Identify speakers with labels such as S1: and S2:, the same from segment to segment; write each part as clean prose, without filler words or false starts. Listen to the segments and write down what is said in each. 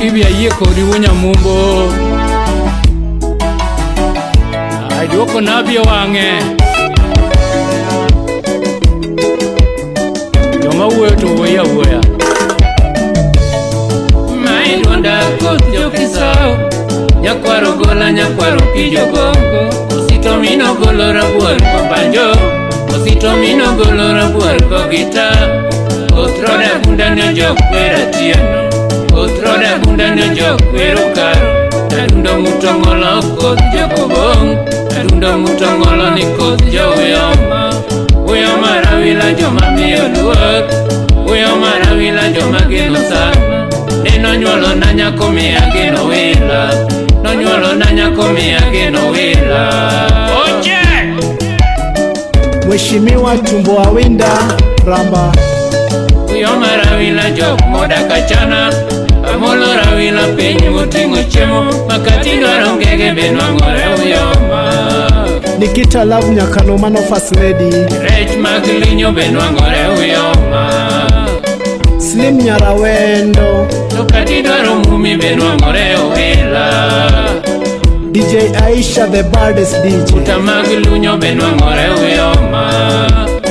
S1: Kibi ayie kodi wunyamumbo. Aduoko nabi e wang'e. Joma wuoyo to wuoyo awuoya. Mae dwonda koth jokisau. Nyakwaro gola nyakwaro kijo gongo. Osito mino golo rabuor kobanjo. Osito mino golo rabuor kogita. Koth roda gunda ne jok kwera tieno. Koth roda gunda ne jok kwero karo. Adundo mutongolo koth jokobong. Adundo mutongolo ni koth jouyoma. Uyoma rawila joma miyo luor. Uyoma rawila joma geno sana. Neno nyuolo na nyako miya geno wila. Nonyuolo na nyako miya geno wila. Oche!
S2: Mheshimiwa Tumbo Awinda Ramba.
S1: Uyoma rawila jok modak achana. Amolo rawila piny moting'o chiemo. Makati dwaro ngege be nwang'ore uyoma.
S2: Nikita Love Nyakano mano First Lady.
S1: Rech mag linyo be nwang'ore uyoma.
S2: Slim Nyarawendo.
S1: To kati dwaro mumi be nwang'ore owila.
S2: DJ Aisha the baddest DJ.
S1: Uta mag lunyo be nwang'ore uyoma.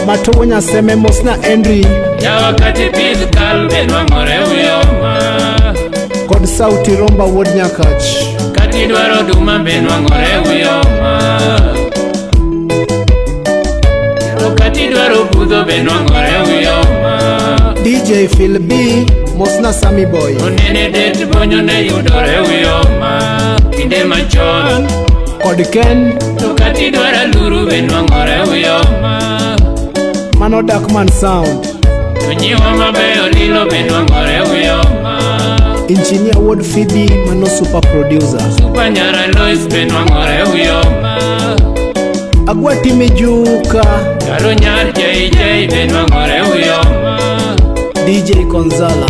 S2: Matobo Nyaseme Mosna Henry
S1: Yawa kati pidh kal be nwang'ore uyoma.
S2: kod Sauti Romba wuod Nyakach.
S1: Kati dwaro duma be nwang'ore uyoma. To kati dwaro budho be nwang'ore uyoma.
S2: DJ Phil B Mosna Sammy Boy.
S1: Onene det bonyo ne yudore uyoma. Kinde machon.
S2: Kod Ken
S1: To kati dwaro aluru be nwang'ore uyoma.
S2: mano Darkman Sound.
S1: To nyiwa mabeyo lilo be nwang'ore uyoma.
S2: Engineer wuod Phoebe mano super producer.
S1: Super nyara Lois be nwang'ore uyoma.
S2: Agwati Mijuka
S1: Karo nyar JJ be nwang'ore uyoma.
S2: DJ Konzala.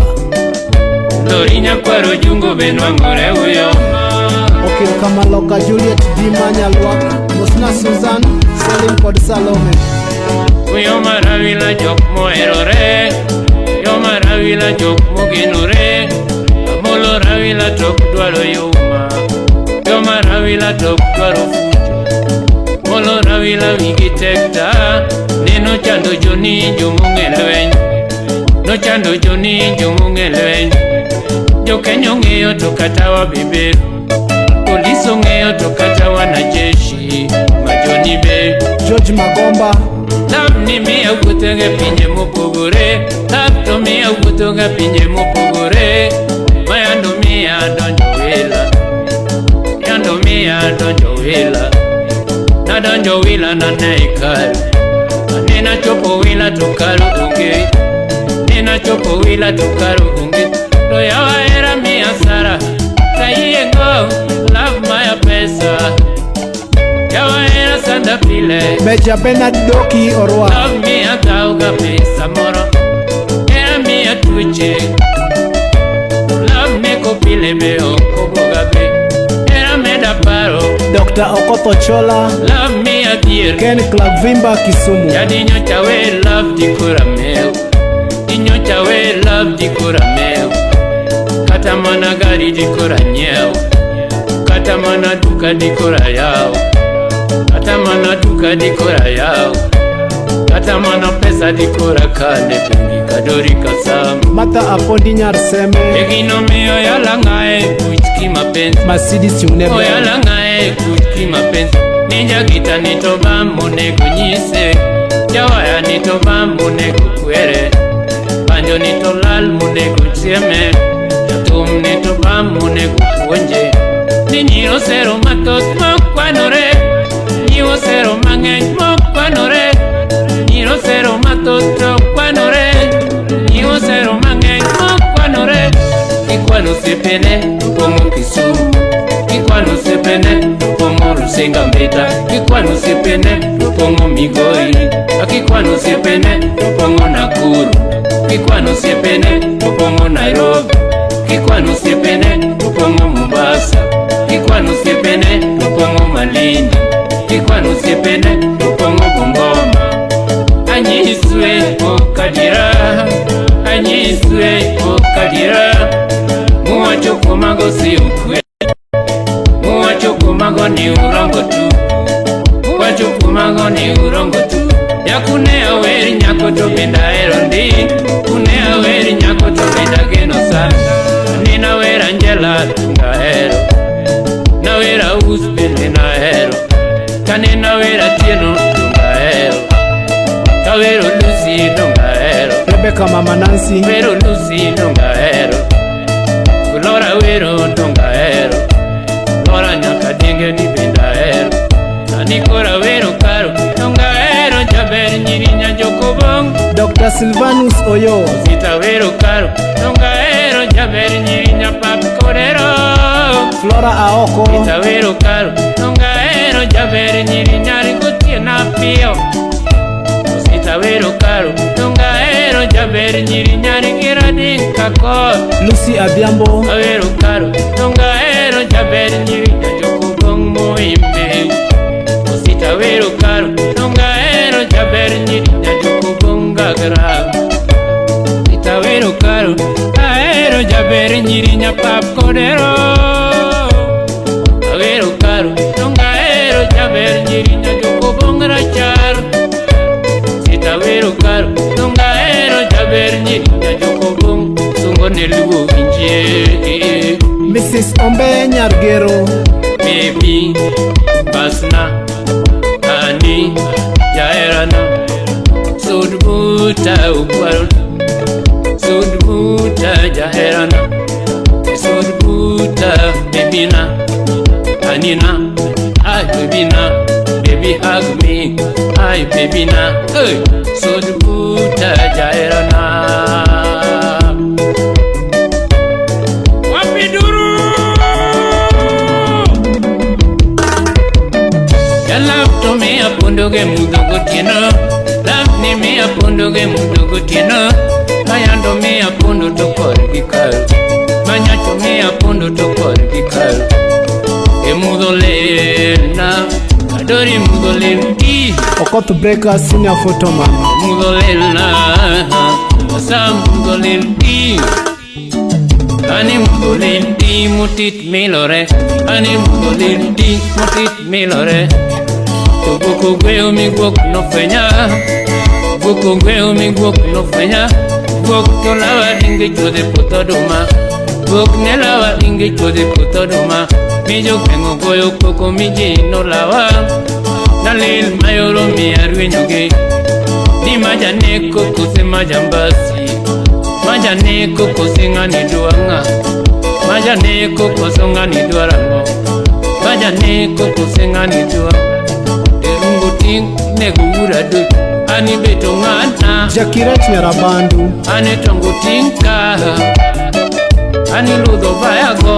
S1: Lori nyakwaro jungo be nwang'ore uyoma.
S2: Okil Kamaloka Juliet Dima Nyalwak. Mosna Susan Salim kod Salome.
S1: Uyoma rawila jok moherore. Uyoma rawila jok mogenore. Amolo rawila tok dwaro yuma. Uyoma rawila tok dwaro fujo. Molo rawila wigi tek ta. Neno chando joni jomong'e lweny. Nochando joni jomong'e lweny. Jokenya ong'eyo to kata wabeberu. Polis ong'eyo to kata wanajeshi. Majoni be.
S2: George Magomba.
S1: Love ni miya wuotho e pinje mopogore. Love to miya wuotho e pinje mopogore. Mayando miya donjo wila. Yando miya donjo wila. Nadonjo wila nane ikaru. Nena chopo wila to karu onge. Nena chopo wila to karu onge. To yawa hera miya sara. Tayiengo love maya pesa. Yawa hera sanda pile.
S2: Meja Bernard Doki Orwa.
S1: Love miya dhaw ga pesa moro. Hera miya tuoche. Love neko pile be ok obuoga be. Hera meda paro.
S2: Dr. Okoth Ochola.
S1: Love miya dhier.
S2: Ken Clavimba Kisumu.
S1: Jadi nyocha we love dikora mew. Inyocha we love dikora mew. Kata mana gari dikora nyiew. Kata mana duka dikora yaw. Kata mana duka dikora yaw. Kata mana pesa dikora kane bengi kadori kasam.
S2: Martha Apondi Nyarseme.
S1: Egino miyo yalang'ae kuch kimapenzi.
S2: Mercedes Chunebe.
S1: Oyalang'ae kuch kimapenzi. Ninja gita ni to bam monego nyise. Jawaya ni to bam monego kwere. Banjo ni to lal monego chieme. Jathum ni to bam monego puonje. Ni nyiwo sero mathoth mokwanore. Nyiwo sero mang'eny mokwanore. Nyiwo sero mathoth to kwanore. Nyiwo sero mang'eny mokwanore. Ikwano osipene pong'o Kisumu. Ikwano osipene pong'o Rusinga Mbita. Ikwano osipene pong'o Migori. Akikwano osipene pong'o Nakuru. Kikwano osipene pong'o Nairobi. Kikwano osipene pong'o Mombasa. Kikwano osipene pong'o Malindi. Kikwano osipene pong'o Bungoma. Anyiswe okadira. Anyiswe okadira. Muwacho kumago si ukweli. Muwacho kumago ni urongo tu. Muwacho kumago ni urongo tu. Yakune aweri nyako to bende ahero ndi. Kune aweri nyako to bende ageno sana. Nina wer Angela ahero. Nawera Us bende nahero. Kane nawera Atieno ahero. Kawero Lucy dong ahero.
S2: Rebecca Mama Nancy.
S1: Wero Lucy dong ahero. Lora wero dong ahero. Lora nyaka dinge ni bende ahero. Nani kora wero karo dong ahero jaber nyiri nyanjoko bong.
S2: Dr. Silvanus Oyo.
S1: Sita wero karo dong ahero jaber nyiri nyapap korero.
S2: Flora Aoko.
S1: Sita wero karo dong ahero jaber nyiri nyari gotieno piyo. Sita wero karo dong ahero jaber nyiri nyari girading kakor.
S2: Lucy Adhiambo.
S1: Awero karo dong ahero jaber nyiri nyajoko gong moimbe. Osita wero karo dong ahero jaber nyiri nyajoko gong gagra. Osita wero karo ahero jaber nyiri nyapap kodero. Awero karo dong ahero jaber nyiri nyajoko gong rachar. Sita wero karo dong ahero jaber nyiri nyajoko gong sungo ne luo winjie.
S2: Mrs. Ombe Nyargero.
S1: Baby, basna, ani, jaerana, sud buta ukwaro, sud buta jaerana, sud buta baby na, anina, ay baby na, baby hug me, ay baby na, hey, sud buta jaerana. Wapiduru! Love to me apondo ge mudho gotieno. Love ni me apondo ge mudho gotieno. Mayando me apondo to korgi kar. Manyacho me apondo to korgi kar. E mudho lena, adori mudho len ti.
S2: Okoth Breaker Senior Photoman.
S1: Mudho lena, sa mudho len ti. Ani mudho len ti mutit milore. Ani mudho len ti mutit milore. To guok ogweyo mi guok nofwenya. Guok ogweyo mi guok nofwenya. Guok to lawa ringe chuodhe puoth oduma. Guok ne lawa ringe chuodhe puoth oduma. Mi jogweng' ogoyo koko mi ji nolawa. Nalil mayoro mi arwenyogi. Ni majaneko kose majambasi. Majaneko kose ng'ani dwa ng'a. Majaneko koso ng'ani dwaro ang'o. Majaneko kose ng'ani dwa. Erungu ting' nego ura dwe. Ani beto ng'ana.
S2: Jakiret Nyarabandu.
S1: Ani tongo ting' ka. Ani ludho bayago.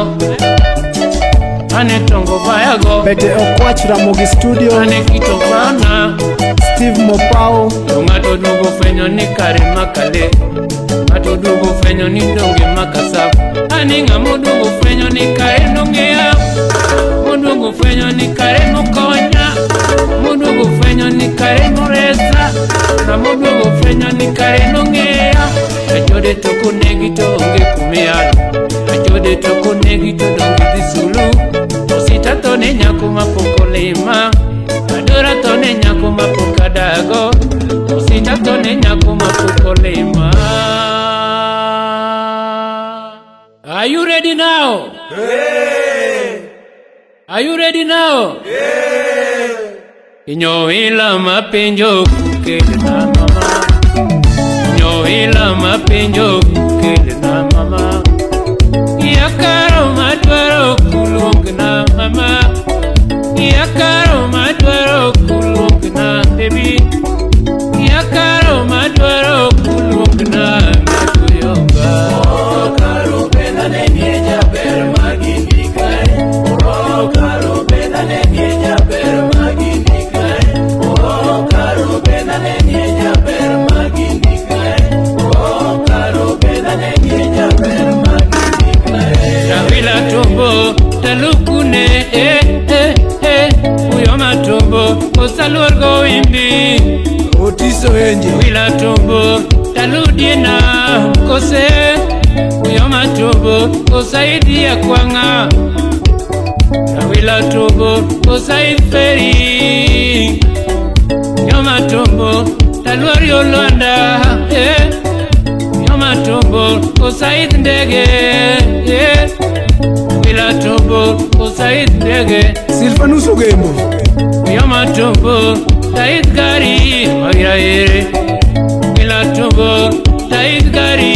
S1: Ani tongo bayago.
S2: Bete Okwach Ramogi Studio.
S1: Ani kito bana.
S2: Steve Mopao.
S1: To ng'ato duogo fwenyo ni kare makale. Ng'ato duogo fwenyo ni donge makasa. Ani ng'ama oduogo fwenyo ni kare nong'eya. Moduogo fwenyo ni kare nokonya. Moduogo fwenyo ni kare noresa. Ng'ama oduogo fwenyo ni kare nong'eya. Achode to konegi to onge kumiyalo. Achode to konegi to donge dhi sulu. Osita to ne nyako mapok olima. Adora to ne nyako mapok adago. Osita to ne nyako mapok olima. Are you ready now? Are you ready now? Inyo ila mapenjo kelna mama. Inyo ila mapenjo kelna mama. Yakaro madwaro kuluongna mama. Yakaro madwaro kuluongna baby. Yakaro madwaro kuluongna makuyonga.
S3: Karo benda ne nie jaber magini kae. Oh, karo benda ne nie jaber magini kae. Oh, karo benda ne nie jaber magini kae. Oh, karo benda ne nie jaber magini kae.
S1: Rawila tumbo talukune eh eh eh uyo matumbo osaluor go wimbi.
S4: Otiso Enje.
S1: Wila tumbo taludiena kose. Uyoma tubo Kusaidia kwanga Tawila tubo Kusaiferi Yoma tumbo Talwari olwanda Yoma tumbo Kusaid ndege Tawila tumbo Kusaid ndege
S4: Silvanus Ogembo
S1: Yoma tumbo Taid gari Magira ere Wila tumbo Taid gari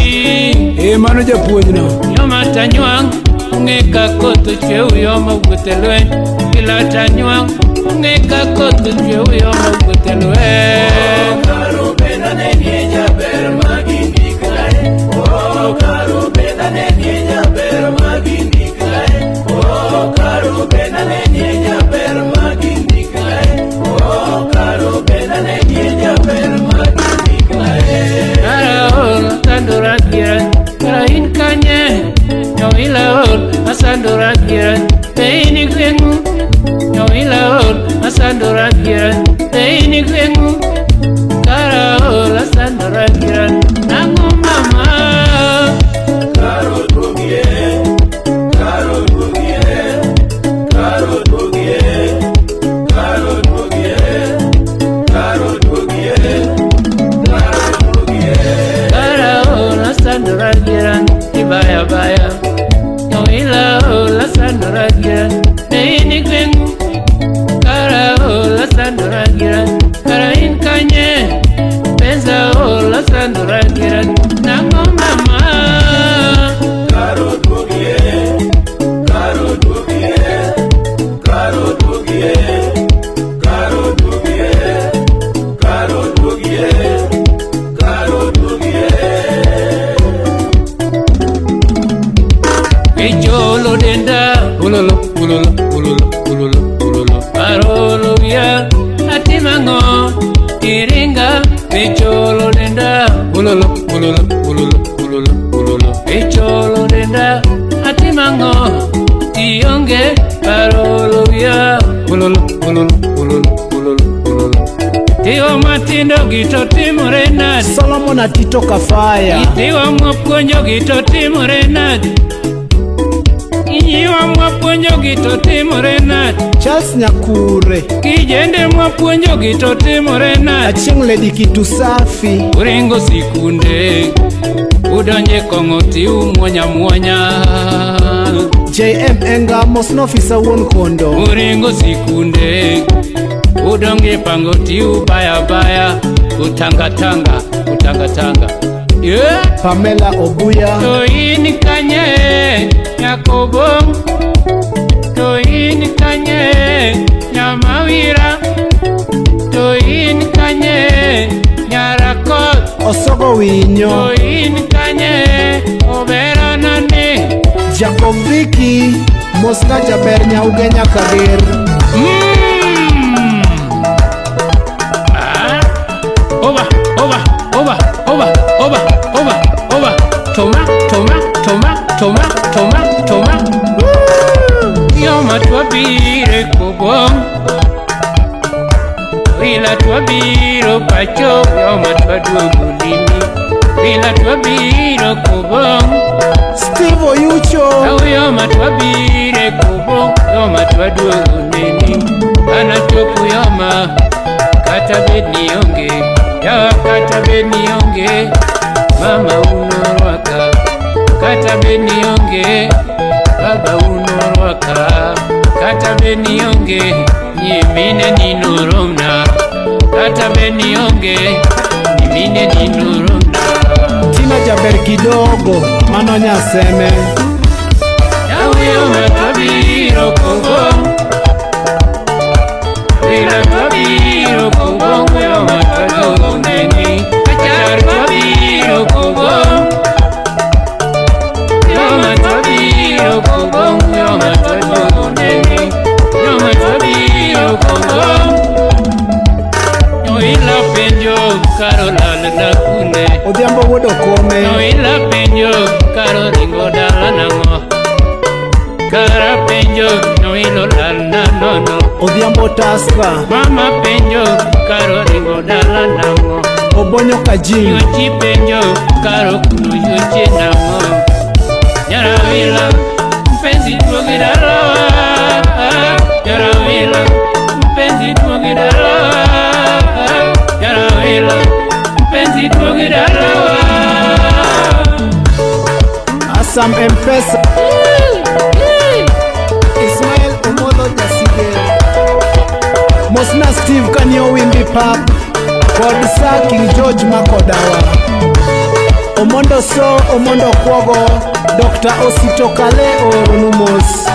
S4: Mano japuonjno
S1: Yoma tanywang Ung'e ka koth ochwe uyoma wuoth e lweny Wila tanywang Ung'e ka koth ochwe uyoma wuoth e lweny
S3: Karubena ne nie jaber magini kae Oh Karubena ne nie jaber magini kae Oh Karubena ne nie jaber magini kae Oh Karubena ne nie jaber magini kae
S1: Kara ol asandora gira Kara in kanye Nyawila ol asandora gira Teini gwengu Nyawila ol asandora gira Teini gwengu Kara ol asandora gira Nangu mama
S3: Karo duogie Karo duogie Karo duogie Karo duogie Karo duogie Karo duogie
S1: Kara ol asandora gira Ibaya baya Nyawila ol asandora gira Teini gwengu Kara ol asandora gira Kara in kanye Penza ol asandora gira Nangu mama
S3: Karo duogie Karo duogie Karo duogie Karo duogie Karo duogie Karo duogie
S1: Picholo denda Ulolo ulolo ulolo ulolo ulolo Parolo via Atimango Iringa Picholo denda Ulolo ulolo ulolo ulolo ulolo Picholo denda Atimango Ionge Parolo via Ulolo ulolo ulolo ulolo ulolo Tiwa matindo gi to timore nade
S2: Solomon Atito Kafaya
S1: Tiwa mwapuonjo gi to timore nade Inyiwa mwapuonjo gi to timore nade
S2: Charles Nyakure
S1: Kijende mwapuonjo gi to timore nade
S2: Achieng' Lady Kitu Safi
S1: Uringo sikunde Udonje kong'o tiumuonya muonya
S2: JM Enga mosna ofisa wuon kondo
S1: Uringo sikunde Udonge pango tiubaya baya Utangatanga utangatanga yeah.
S2: Pamela Obuya
S1: To in kanye Yakobo To in kanye Nyamawira To in kanye Nyarakot
S2: Osogo Winyo
S1: To in kanye Obera nane
S2: Jacob Viki mosna jaber Nyauge Nyakager
S1: Ah. Oba, oba, oba, oba, oba, oba, oba. Toma, toma, toma, toma, toma, toma. Yoma twabire kobong. Wila twabiro pacho, yoma twaduogo limi. Wila twabiro kobong.
S2: Steve Oyucho
S1: Yoma twabire kobong, yoma twaduogo neni. Anachopo yoma, kata bed ni onge, yawa kata bed ni onge, mama unorwaka. Kata bed ni onge, baba unorwaka. Kata bed ni onge, nyimine ninoromna. Kata bed ni onge, nyimine ninoromna.
S2: Tina jaber kidogo mano Nyaseme
S1: Yawe twabiro kobong, wila twabiro kobong, yoma twaduogo neni. Achar twabiro kobong, yoma twabiro kobong, yoma twaduogo neni. Yoma twabiro kobong. Ila penjo karo lal na kune.
S2: Odhiambo wuod Okome
S1: Ila penjo karo ringo dala nang'o. Kara penjo no ilo lal na nono.
S2: Odhiambo Taska
S1: Mama penjo karo ringo dala nang'o.
S2: Obonyo Kajim
S1: Yuochi penjo karo kuno yuoche nang'o. Jarawila, mpenzi duogi dalawa. Jarawila, mpenzi duogi dalawa. Jarawila, mpenzi duogi dalawa.
S2: Asam Mpesa Ismael Omolo Jasige Mosna Steve Kanyo Wimbi Pap kod Sir King George Makodawa Omondo So Omondo Kwogo Dr. Osito Kale ooronu mos.